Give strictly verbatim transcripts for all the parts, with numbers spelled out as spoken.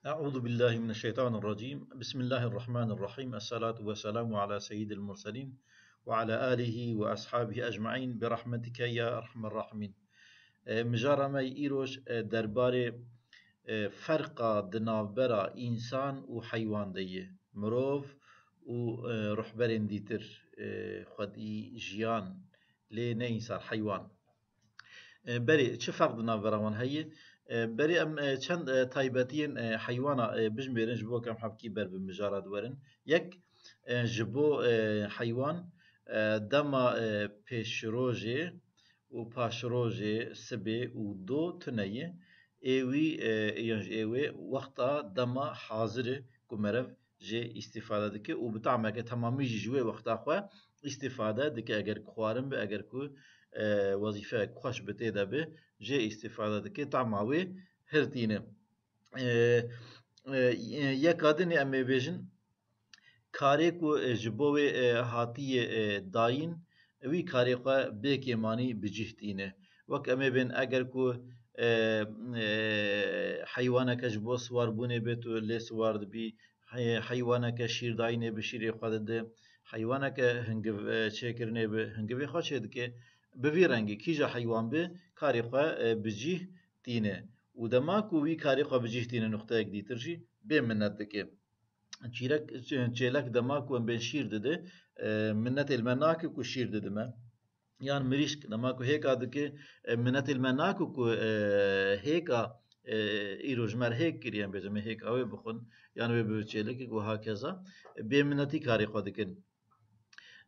أعوذ بالله من الشيطان الرجيم. بسم الله الرحمن الرحيم. الصلاة والسلام على سيد المرسلين وعلى آله وأصحابه أجمعين برحمتك يا أرحم الراحمين. E, mijara me îroj, e, derbarê, e, ferqa di navbera însan û heywan de ye. Mirov û, e, ruhberên dîtir, e, xwedî jiyan, lê ne însan, heywan. E, berê çi ferq di navbera wan heye? E, berê em, e, çend, e, taybetiyên, e, heywana, e, bijmêrin, ji bo ku em hevkî ber bi mijara diwerin. Yek, e, ji bo, e, heywan, e, dema, e, pêşrojê û paşrojê, sibê û do tune ye. Ê wî, e, yan jî ê wê wexta dema hazir e ku merev jê îstîfade dike û bi tameke temamî jî ji wê wexta xwe îstîfade dike. Eger ku xwarin be, eger ku, e, wezîfeyek xweş bi tê de be, jê îstîfade dike, tama wê hir tîne. E, e, yeka din ê em ê bêjin, karê ku, e, ji bo wê, e, hatiye, e, dayîn, wî karê xwe bê kêmanî bi cih tîne. Wek em ê bên, eger ku, e, e, heywaneke ji bo siwarbûnê be, tu lê siwar dibî, hey-, heywaneke şîrdayînê bi şîrê xwe dide, heywaneke hingiv, e, çêkirinê bi hingivê xwe çêdike, bi vî rengî kîja heywan be, karê xwe, e, bi cih tîne. Û dema ku wî karê xwe bi cih tîne, nuqteyek dîtir jî bê minnet dike. Çîrek, çê-, çêlek dema ku em bên şîr dide, e, minnetê li me nake ku şîr dide me. Yan mirîşk dema ku hêka dike, e, minnetê li me nake ku, e, hêka, e, îro ji me re hêk kiriye, em bêjin, me hêka wê bixwin, yan wê bi çêlekê ku hakeza, e, bêminnetî karê xwe dikin.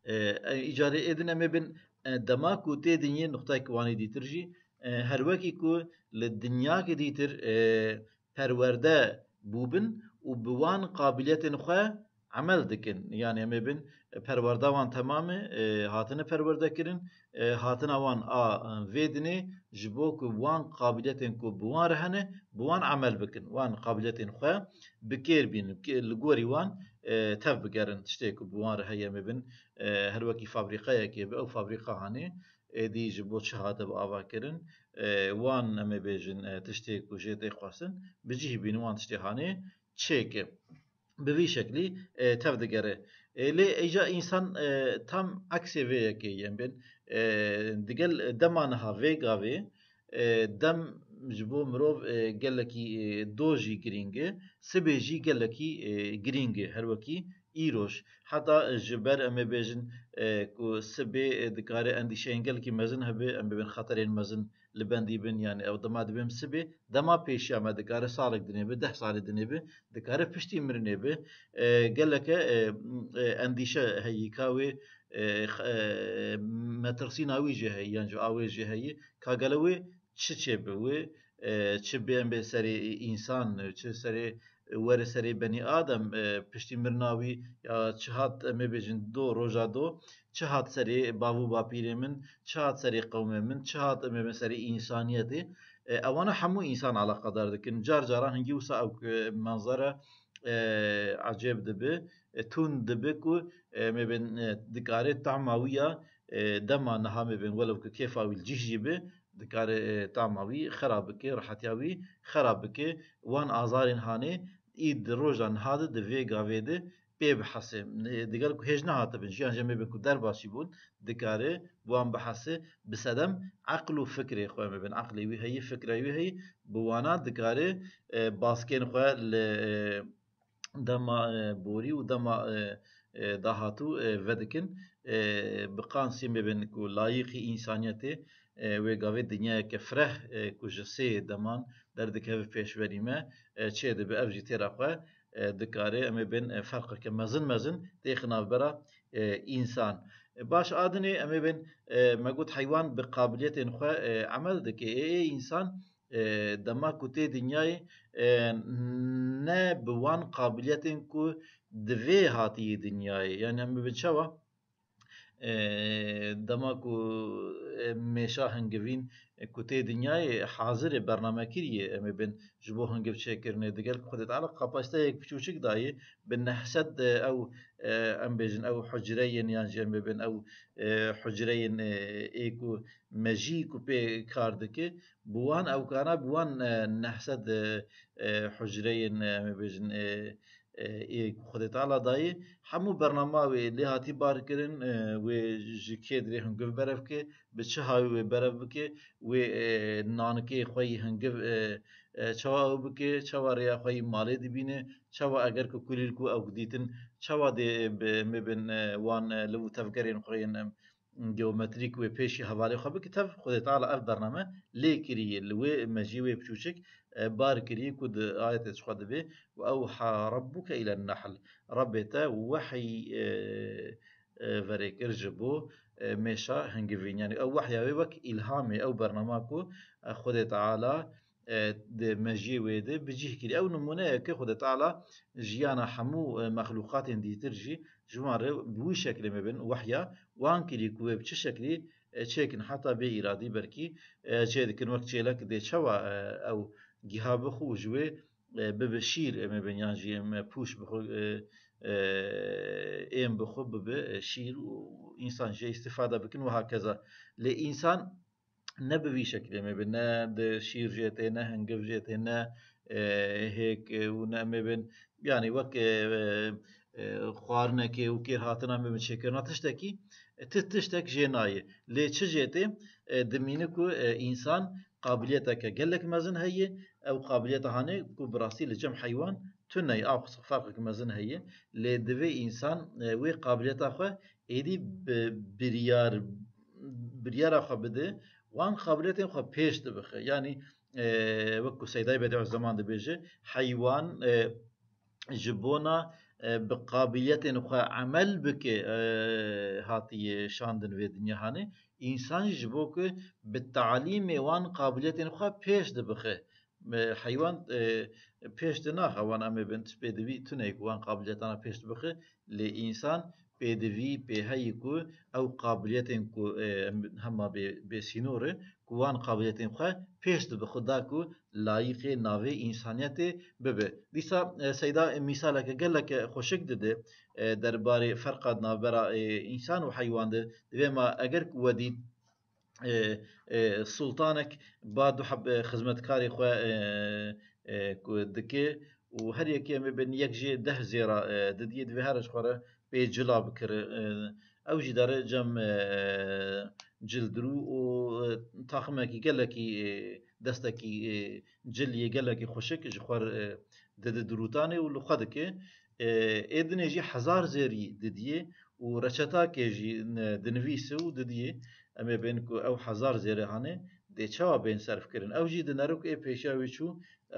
E, e, îcarê ê din em ê bin, e, dema ku tê dinyê nuqtayek wanî dîtir jî, e, her wekî ku li dinyakê dîtir, e, perwerde bûbin û bi wan qabiliyetên xwe emel dikin. Yanî em ê bin, e, perwerda wan temam e, e, hatine perwerde kirin, e, hatina wan a, e, vê dinê ji bo ku wan qabiliyetên ku bi wan re hene, bi wan emel bikin. Wan qabiliyetên xwe bi kêr bînin, ki li gorî wan, e, tev bigerin. Tiştê ku bi wan re heye, em ê bin, e, her wekî fabrîqeyekê be, ew fabrîqa hanê, êdî ji bo çi hate bi ava kirin, e, wan, em ê bêjin, e, tiştê ku jê tê xwestin, bi cih bînin, wan tiştê hanê çêke. Bi vî şeklî, e, tev digere. E, lê îca însan, e, tam eksê vê yekê ye, em bên, e, digel dema niha vê gavê, e, dem ji bo mirov, e, gelekî, e, do jî girîng e, sibê jî gelekî, e, girîng e, her wekî îroj. Heta ji ber, em ê bêjin, e, ku sibê, e, dikare endîşeyên gelekî mezin hebe, em bibin xeterên mezin li bendî bin, yanî ew dema dibêm sibê, dema pêşiya me dikare salek dinê be, deh salê dinê be, dikare piştî mirinê be. E, geleke, e, e, endîşe heyî ka wê, e, x-, e, metirsîna wî jê heyî, yan jî a wê jê heyî, ka gele wê çi çêbe wê, e, çi bê em bê serê însan, çi serê were serê benî Adem, e, piştî mirina wî, ya çi hat, em ê bêjin, do, roja do, çi hat serê bav û bapîrê min, çi hat serê qewmê min, çi hat, em ê bêjin, serê însaniyetê. E, ewana hemû însan eleqedar dikin. Car caran hingî wisa ew, e, menzere, e, ecêb dibe, e, tund dibe ku, e, em ê bêjin, e, dikare tahma wî ya, e, dema niha, em ê bêjin, welew ku kêfa wî li cih jî be, dikare, e, tama wî xera bike, rehetiya wî xera bike. Wan azarên hanê î di roja niha de, di vê gavê de pê bihese. E, digel ku hêj nehatibin, jiyan jê em ê bêjin ku derbasî bûn, dikare bi wan bihese, bi sedem eql û fikrê xwe, em ê bêjin, eqlê wî heyî, fikra wî heyî, bi wana dikare, e, baskên xwe li, e, dema, e, borî û dema, e, e, dahatû, e, vedikin. E, bi qansî, em ê bêjin, ku layîqî însaniyetê, e, wê gavê dinyayeke fireh, e, ku ji sê deman derdikeve pêşberî me, e, çêdibe. Ev jî têra xwe, e, dikare, em ê bêjin, e, ferqeke mezin mezin têxe navbera, e, însan. E, baş a dinê, em ê bêjin, e, me got heywan bi qabiliyetên xwe, e, emel dike. Ê, ê însan, e, dema ku tê dinyayê, e, ne bi wan qabiliyetên ku divê hatiyê dinyayê. Yanî em bibin çawa? e, dema ku, e, mêşa hingivîn, e, ku tê dinyayê hazirê bernamekirî ye, em ê bên ji bo hingiv çêkirinê, digel ku Xwedê Teala kapasiteyek piçûçik dayê, bi neh sed, e, ew, e, em bêjin ew hucreyên yan jî em ê bên ew, e, hucreyên, e, ê ku mejî ku pê kar dike, bi wan ewkana, bi wan, e, neh sed, e, e, hucreyên, e, em ê bêjin, e, e, ê ku Xwedê Teala dayê, hemû bernama wê lê hatî bar kirin, e, wê ji kê dirê hingiv berev ke, bi çi hawî wê berev bike, wê, e, nanikê xwe yî hingiv, e, e, çawa ew bike, çawa rêya xwe yî malê dibîne, çawa eger ku kulîlk û ew dîtin, çawa dê, e, bi, mebin, e, wan, e, liv û tevgerên xwe yên, e, geometrîk wê pêşî hevalê xwe bike. Tev Xwedê Teala ev bername lê kiriye, li wê mejiyê wê piçûçik, e, bar kiriye ku di ayetê ji xwe dibê, "Ve ewha rabbuke ilen nehl." Rabbê te wehy, e, e, verê kir ji bo, e, mêşa hingivîn. Yanî ew wehya wê wek îlhamê, ew bernama ku, e, Xwedê Teala, e, di mejiyê wê de bi cih kirî. Ew nimûneyeke Xwedê Teala jiyana hemû, e, mexlûqatên dîtir jî ji wan re bi wî şeklê mebin wehya wan kirî ku wê bi çi şeklî, e, çêkin heta bê îradî belkî, e, çê dikin wek çêlek dê çawa, e, ew giha bixwe û ji wê, e, bibe şîr, e, mebin yan jî em pûş bixwe, e, e, êm bixwe bibe, e, şîr û însan jê îstifade bikin û hakeza. Lê însan ne bi vî şeklê mebin, ne di şîr jê tê, ne hingiv jê tê, ne, e, hêk, e, û ne mebin, yanî wek, e, e, e, xwarinekê û kêrhatina mebin çêkirina tiştekî, e, ti-, tiştek jê nayê. Lê çi jê tê? E, dimîne ku, e, însan qabiliyeteke gelek mezin heye, ew qabiliyeta hanê ku bi rastî li cem heywan tune ye, a ferqek mezin heye. Lê divê însan, e, wê qabiliyeta xwe êdî bi biryar, biryara xwe bide, wan qabiliyetên xwe pêş dibixe. Yanî, e, wek ku Seydayê Bedîuzzeman dibêje, heywan, e, ji bona, e, bi qabiliyetên xwe emel bike, e, hatiye şandin vê dinya hanê. Însan jî ji bo ku bi talîmê wan qabiliyetên xwe pêş dibixe. E, heywan, e, pêş dinaxe wan em ê bin pêdivî tune ku wan qabiliyetana pêş dibixe, lê însan pêdivî pê heyî ku ew qabiliyetên ku, e, em hema bê, bê sînor e, ku wan qabiliyetên xwe pêş dibixe da ku layîqê navê însaniyetê bibe. Dîsa, e, Seyda, e, mîsaleke geleke xweşik dide, e, derbarê ferqa navbera, e, însan û heywan de. Divê ma eger ku we dît, e, e, sultanek ba du heb, e, xizmetkarê xwe, e, e, ku dike û her yekê em ê bin yek jê deh zêra, e, didiyê, divê here ji xwe re pê cila bikire. E, ew jî dere cem, e, cildirû û, e, taximekî gelekî, e, destekî, e, cil yê gelekî xweşik ji xwe re, e, dide dirûtanê û li xwe dike. E, ê dinê jî hezar zêrî didiyê û reçetakê jî, e, dinivîse û didiyê. Em ê bên ku ew hezar zêrê hanê dê çawa bên serf kirin. Ew jî dinere ku ê pêşiya wî çû,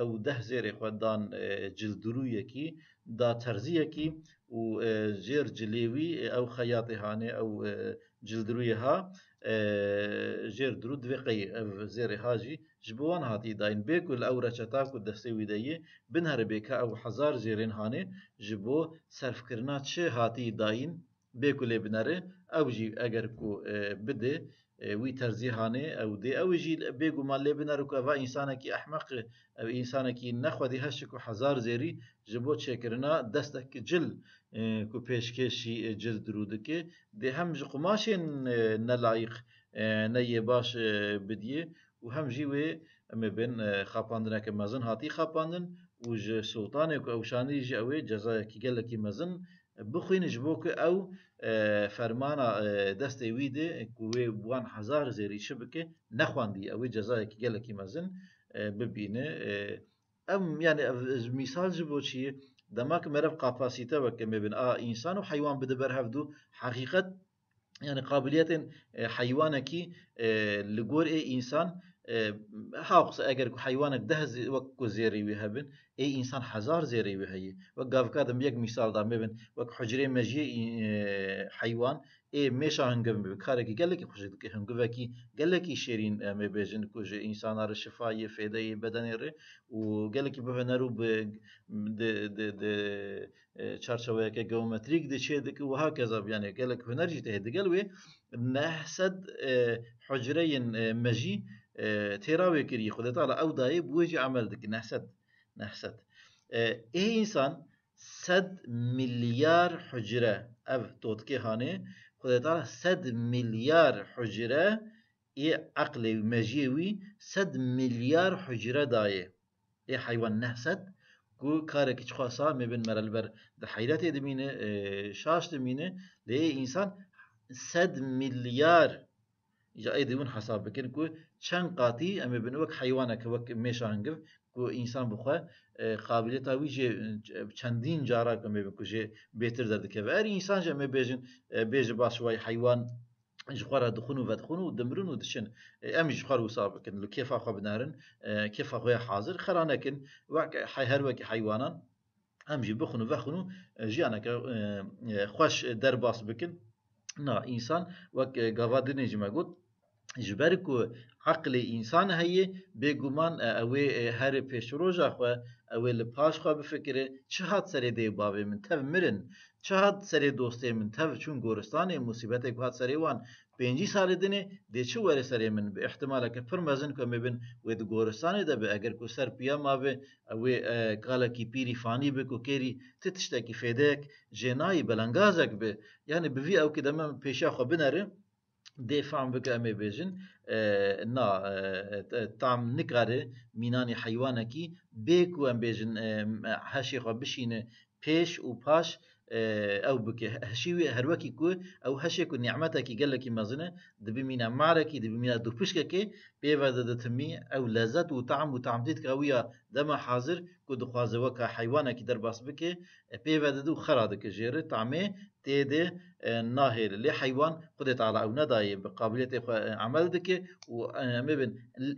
ew deh zêrê xwe dan, e, cildirûyekî, da terziyekî û, e, jêr cilê wî, e, ew xeyatê hanê, ew, e, cildirûyê ha, e, jêr dirû divê qey ev zêrê ha jî ji bo wan hatî dayîn. Bê ku li ew reçeta ku destê wî de yê, binere bê ka ew hezar zêrên hanê ji bo serfkirina çi hatî dayîn, bê ku lê binere, ew jî eger ku, e, bide, e, wî terzî hanê, ew dê ew jî bêguman lê binere ku eva însanekî ehmeq e, ew însanekî ne xwedî heş e ku hezar zêrî ji bo çêkirina destek cil, e, ku pêşkêşî, e, cil dirû dike, dê hem ji qumaşên, e, nelayîq, e, ne yê baş, e, bidiyê û hem jî wê em ê bên, e, xapandineke mezin hatî xapandin û ji sultanê ku ew şandî jî ew ê cezayekî gelekî mezin bixwîne ji bo ku ew, e, fermana, e, destê wî de ku wê wan hezar zêrî çi bike nexwendî, ew ê cezayekî gelekî mezin, e, bibîne. E, em, yani, ev, mîsal ji bo çi ye? Dema ku meriv kapasîte weke me bin a însan û heywan bide ber hevdû, heqîqet, yani, qabiliyetên, e, heywanekî, e, li gor ê însan, E, hawqisa eger ku heywanek deh zê-, wek ku zêrê wî hebin, ê însan hezar zêrê wî heye. Wek gavika din yek mîsal da me bin, wek hucrê mejiyê, e, heywan, ê mêşa hungiv me bin. Karekî gelekî xweşik dike, hungivekî gelekî şêrîn, em ê bêjin ku ji însana re şifa yê, fêde yê bedenê re û gelekî bi huner û bi, di, di, di, e, çarçeweyeke geometrîk diçê dike û hakeza, yanî gelek huner jî tê digel wê. Neh sed, e, hucreyên, e, mejî, e, têra wê kiriye. Xwedê Teala ew dayê bi wê jî emel dike. Neh sed, neh sed. E, ê însan sed milyar hucre, ev totkê hanê, Xwedê Teala sed milyar hucre ê eqlê wî, mejiyê wî sed milyar hucre dayê. Ê heywan neh sed, ku karekî çiqasa me bin, me re li ber di heyretê dimîne, e, şaş dimîne, lê ê însan sed milyar, îca ê dê hûn hesab bikin ku çend qatî em ê bin wek heywanek, wek mêşa hingiv ku însan bi xwe, e, qabiliyeta wî jê, e, çendîn carak em ê bin ku jê bêtir derdikeve. Erî însan jî em ê bêjin, e, bêje baş wayî heywan ji xwe re dixwin û vedixwin û dimirin û diçin. E, em jî ji xwe re wisa bikin. Li kêfa xwe binerin, e, kêfa xwe ya hazir xera nekin. Wek hey-, her wekî heywanan em jî bixwin û vexwin û, e, jiyaneke, e, e, xweş derbas bikin. Na, însan wek, e, gava dinê jî me got, ji ber ku eqlê însan heye, bêguman, e, ew ê, e, here pêşroja xwe, ew ê li paş xwe bifikire, çi hat serê dê û bavê min, tev mirin, çi hat serê dostê min, tev çûn goristanê, musîbetê ku hat serê wan, pêncî salê dinê dê çi were serê min? Bi îhtimaleke pir mezin ku em ê bin wê di goristanê de be, eger ku ser piya mabe, ew ê, e, kalekî pîrî fanî be ku kêrî ti tiştekî fêdeyek jê nayî, belengazek be. Yanî bi vî ewkê de me pêşiya xwe binere, dê fehm bike, em ê bêjin, e, na, e, e, tam nikare mînanî heywanekî bê ku em bêjin, e, heşê xwe bişîne pêş û paş, e, ew bike. Heşî wî her wekî ku ew heşê ku nîmetekî gelekî mezin e, dibimîne marekî, dibimîne dûpişkekê, pê ve de ditimî ew lezet û tam û tamtîtka wî ya dema hazir ku dixwaze weka heywanekî derbas bike, e, pê ve dide û xera dike jê re, tamê tê de, e, nahêle. Lê heywan Xwedê Teala ew nedayê, bi qabiliyetê xwe, e, emel dike û, e, em ê bin,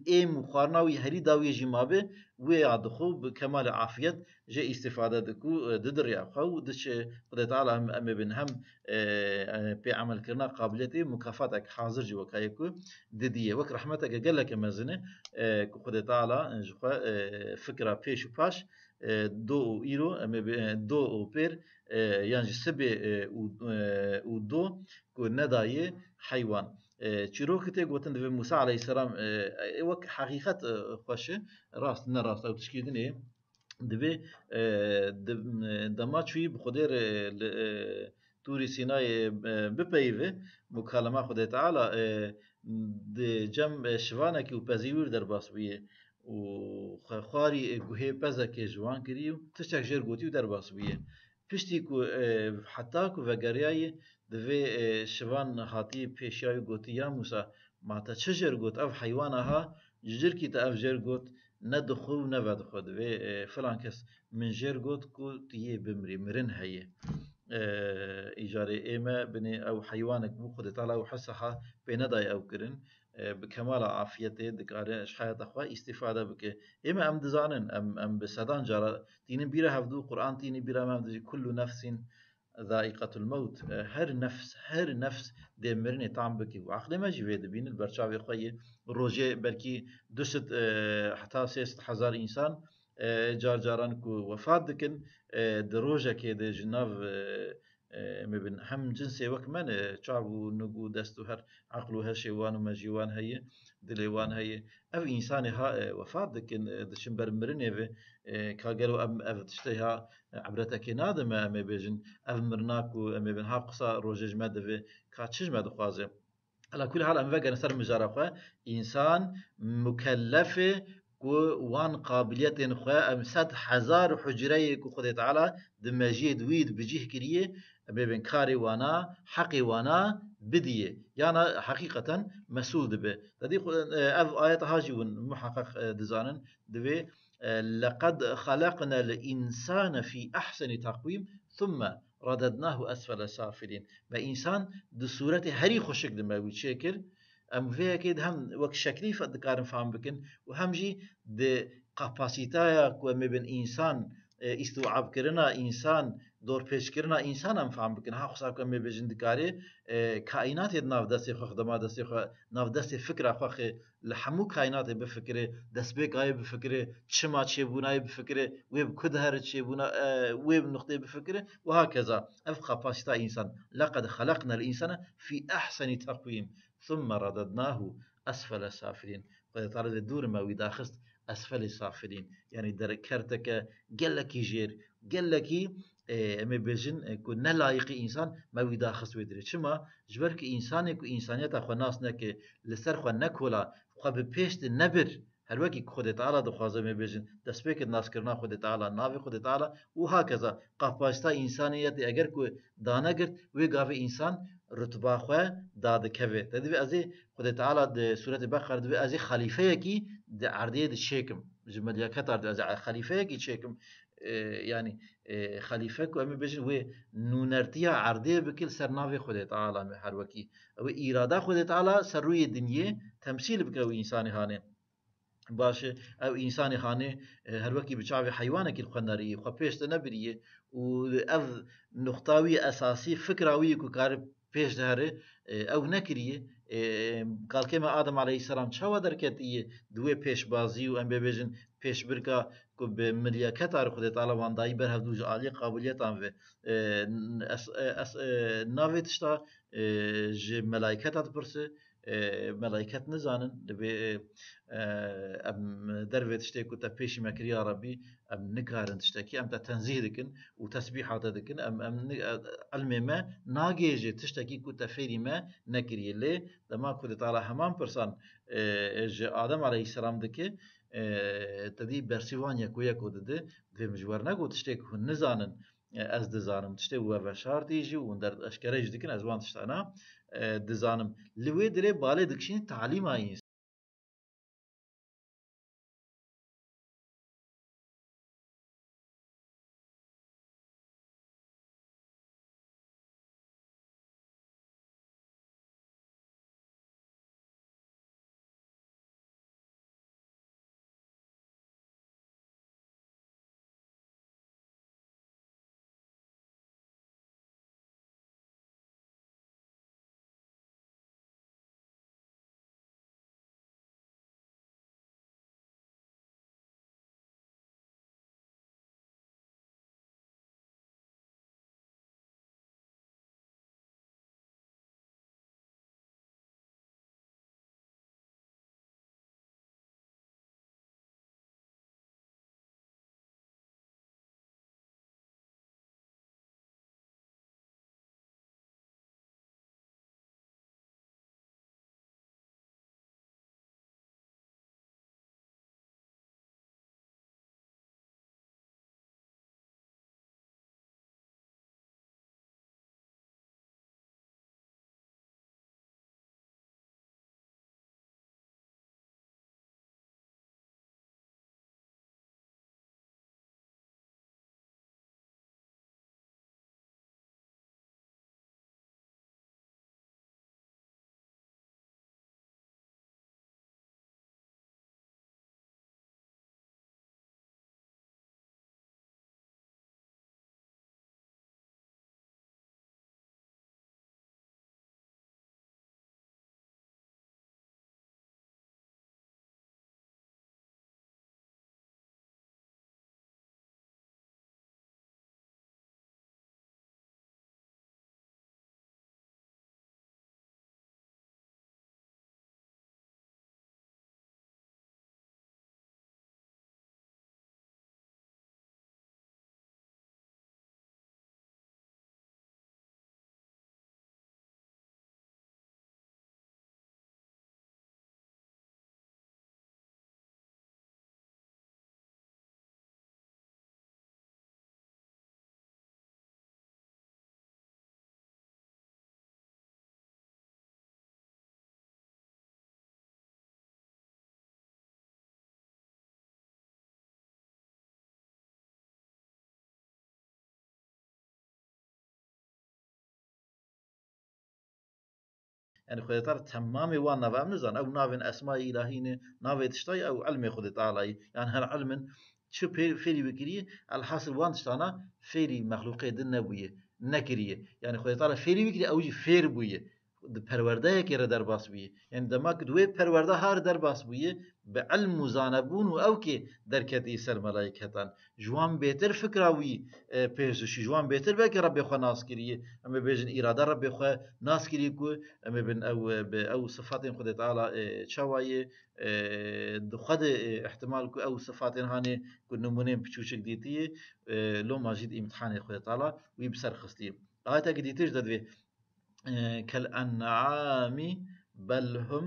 êm û xwarina wî herî dawiyê jî mabe, wê ya dixwe bi kemalê afiyet jê îstîfade diku, e, didiriya xwe û diçe Xwedê Teala hem, em ê bin hem, e, e, pê emelkirina qabiliyetê mukafatek hazir jî wekayê ku didiye. Wek rehmeteke geleke mezin e, e, ku Xwedê Teala ji xwe, e, fikra pêş û paş, e, do û îro, em ê bi, e, do û pêr, e, yan jî sibê, e, û, e, û do ku nedayê heywan. E, çîrokê tê gotin divê Mûsa aleyhisselam, e, e, wek heqîqet, e, xweş e, rast, ne rast, ew tişkî din ê. Divê, e, di, e, dema çûyî bi Xwedê re li, e, Tûrî Sînayê, e, bipeyive, mukalema Xwedê Teala, e, di cem, e, şivanekî û pezî wî derbas bûye û xwe xwarî, e, guhê pezekê ji wan kirî û tiştek jêr gotî û derbas bûye. Piştî ku, e, heta ku vegeriyaye, divê, e, şivan hatî pêşiya wî gotî, ya Mûsa, ma te çi jêr got? Ev heywana ha, ji cir kî te ev jêr got, ne dixwe û ne vedixwe. Divê, e, filan kes min jêr got ku tu yê bimrî, mirin heye. E, îcarê ê me binê ew heywanek bû, Xwedê Teala ew hisa ha pê nedaye ew kirin. E, bi kemala afiyetê dikare ji heyata xwe îstîfade bike. Ê me em dizanin, em, em bi sedan cara tînin bîra hevdû, Quran tînî bîra me, em dijî, "Kullu nefsin zaiqetul mewt." E, her nefs, her nefs dê mirinê tam bike. Û aqlê me jî vê dibîne, li ber çavê xwe yê. Rojê belkî du sed, e, heta sê sed hezar însan, e, car caran ku wefat dikin, e, di rojekê de ji nav, e, e, em ê bin hem cinsê wek me ne, çav û nig û dest û her eql û heşê wan û mejî wan heye, dilê wan heye. Ev însanê ha, e, wefat dikin, e, diçin ber mirinê ve, e, ka gelo em ev tiştê ha, e, ibretekê nade me, em ê bêjin, ev mirina ku em ê bin ha qisa rojê ji me dive, ka çi ji me dixwaze? Ala kulî hal em vegerin ser mijara xwe, însan mukellef e ku wan qabiliyetên xwe, em sed hezar hucreyê ku Xwedê Teala di mejiyê di wî di bi cih kiriye, em ê bên karê wana, heqê wana bidiye. Yana heqîqeten mesûl dibe. Te dî xwe, e, ev ayet ha jî hûn muheqeq, e, dizanin, divê, e, "Leqed xeleqnel însane fî ehsenî teqwîm, thumme radednahu esfele safilîn." Me însan di sûretê herî xweşik de me wî çêkir, Em vê yekê de hem wek şeklî fe-, dikarin fehm bikin û hem jî di kapasîtaya ku em ê bin însan, e, îstîab kirina însan, dorpêçkirina însan em fehm bikin. Ha xwesa ku em ê bêjin dikarê, e, kaînatê di nav destê xwe, xwe dema destê xwe, nav destê fikra xwe xê, li hemû kaînatê bifikirê, destpêka wê bifikirê, çima çêbûna wê bifikirê, wê bi ku dihere çêbûna, e, wê bi nuqtê bifikirê û hakeza. Ev kapasîta însan. Leqed xeleqnel însane fî ehsenî teqwîm. Thumme radednahu esfele safilîn. Xwedê Teala dê dûr me wî daxist esfelê safilîn. Yanî derkerteke gelekî jêr, gelekî, e, em ê bêjin, e, ku ne layiqî însan me wî daxist wê dirê. Çima? Ji ber ku însanê ku însaniyeta xwe nas neke, li ser xwe nekola, xwe bi pêş de nebir, her wekî ku Xwedê Teala dixwaze em ê bêjin, destpêkê naskirina Xwedê Teala, navê Xwedê Teala û hakeza kapasîta însaniyetê eger ku danegirt, wê gavê însan rutba xwe dadikeve. Te divê ez ê Xwedê Teala di Sûretê Beqer divê ez ê xelîfeyekî di erdê de çêkim. Ji melîketa de ez ê xelîfeyekî çêkim. E, yanî, e, xelîfe ku em ê bêjin wê nûnertiya erdê bike li ser navê Xwedê Teala me her wekî. Ew ê îrada Xwedê Teala ser rûyê dinyê temsîl bike ew însanê hanê. Baş e, ew însanê hanê, e, her wekî bi çavê heywanekî li xwe nerî, xwe pêş de nebiriye û ev nuqta wî esasî, fikra wî ku kare pêş de here, e, ew nekiriye. E, kalkê me Adem aleyhisselam çawa derketiye di wê pêşbazî û em bê bêjin pêşbirka ku bi milyaketa re Xwedê Teala wan dayî ber hevdû ji aliyê qabiliyetan ve, e, es-, e, es-, e, navê tişta, e, ji melayketa dipirse, e, melayket nizanin, divê, e, em dervê tiştê ku te pêşî me kiriye ya Rebî, em nikarin tiştekî, em te tenzîh dikin û tesbîha te dikin, em, em ni-, e, ilmê me nagêje tiştekî ku te fêrî me nekiriye. Lê dema Xwedê Teala heman pirsan, e, ji Adem aleyhisselam dike, e, te dî bersîvan yeko yeko dide, divê min ji we re negot tiştê ku hûn nizanin, e, ez dizanim. Tiştê we veşartî jî û der eşkere jî dikin, ez wan tiştana, e, dizanim. Li wê dirê balê dikişîne talîma însan. Yani Xwedê Teala temamê wan nava em nizan. Ew navên esmayê îlahî ne, navê tiştayî ew ilmê Xwedê Teala yî. Yani her ilmin çi pê-, fêrî bikirî, elhasil wan tiştana fêrî mexlûqê din nebûye, nekiriye. Yani Xwedê Teala fêrî bikirî, ew jî fêr bûye. Di perwerdeyekê re derbas bûye. Yani dema ku di wê perwerda har derbas bûye, bi ilm û zanebûn û ewkê derketî ser melayketan. Ji wan bêtir fikra wî, e, pêş dişî. Ji wan bêtir belkî Rebbê xwe nas kiriye. Em ê bêjin îrada Rebbê xwe nas kiriye ku em ê bin ew, e, bi ew sifatên Xwedê Teala, e, çawa ye, e, di xwe de, e, ihtimal ku ew sifatên hanê ku nimûneyên piçûçik dîtiye, e, loma jî di îmtihanê Xwedê Teala wî bi ser xistiye. Ayetekî dîtir jî de divê, e, "Kel en'ami bel hum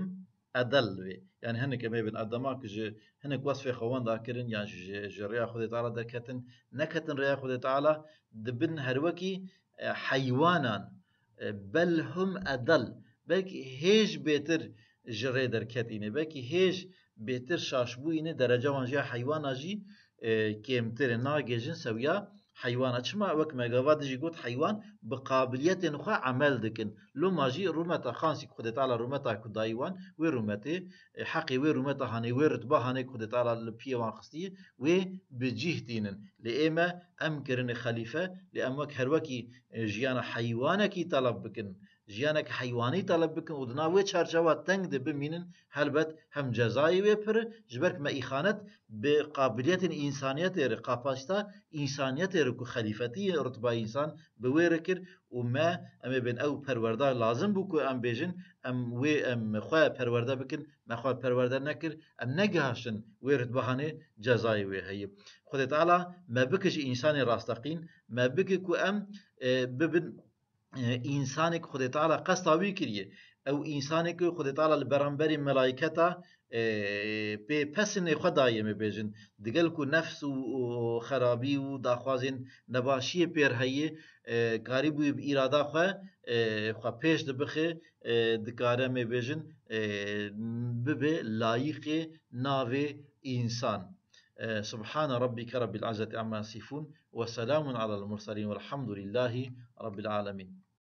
edel" wê. Yani hinek em ê bin adama ku ji hinek wesfê xwe wan dakirin, yan ji, ji rêya Xwedê Teala derketin, neketin rêya Xwedê Teala, dibin her wekî, e, heywanan, e, bel hum edel. Belkî hêj bêtir ji rê derketîne, belkî hêj bêtir şaş bûyîne, derece wan jî ya heywana jî, e, kêmtir e, nagêjin sewiya heywana. Çima? Wek me gava dijî got, heywan bi qabiliyetên xwe emel dikin. Loma jî rûmeta xansî ku Xwedê Teala rûmeta ku dayî wan, wê rûmetê, e, heqê wê rûmeta hanê, wê ritba hanê ku Xwedê Teala li piyê wan xistiye, wê bi cih tînin. Lê ê me em kirine xelîfe, lê em wek her wekî, e, jiyana heywanekî teleb bikin. Jiyanek heywanî teleb bikin û di nav wê çarçewa teng de bimînin, helbet hem cezayê wê pir e, ji ber ku me îxanet bi qabiliyetên însaniyetê re, kapasîta însaniyetê re ku xelîfetî ye, ritba însan bi wê re kir û me, em ê bên ew perwerda lazim bû ku em bêjin, em wê, em xwe perwerde bikin, me xwe perwerde nekir, em negihaştin wê ritba hanê cezayê wê heye. Xwedê Teala me bike ji însanê rasteqîn, me bike ku em, e, bibin e, însanê ku Xwedê Teala qesta wî kiriye, ew însanê ku Xwedê Teala li beramberî melayketa, e, pê pesinê xwe daye, em ê bêjin, digel ku nefs û, û xerabî û daxwazên nebaşiyê pêr heye, e, karîbûyî bi îrada xwe, e, xwe pêş dibixe, e, dikare, em ê bêjin, e, bibe layîqê navê însan. E, Subhane Rabbike Rabbil İzzeti amma yasifun ve selamun alel murselin velhamdülillahi Rabbil alemin.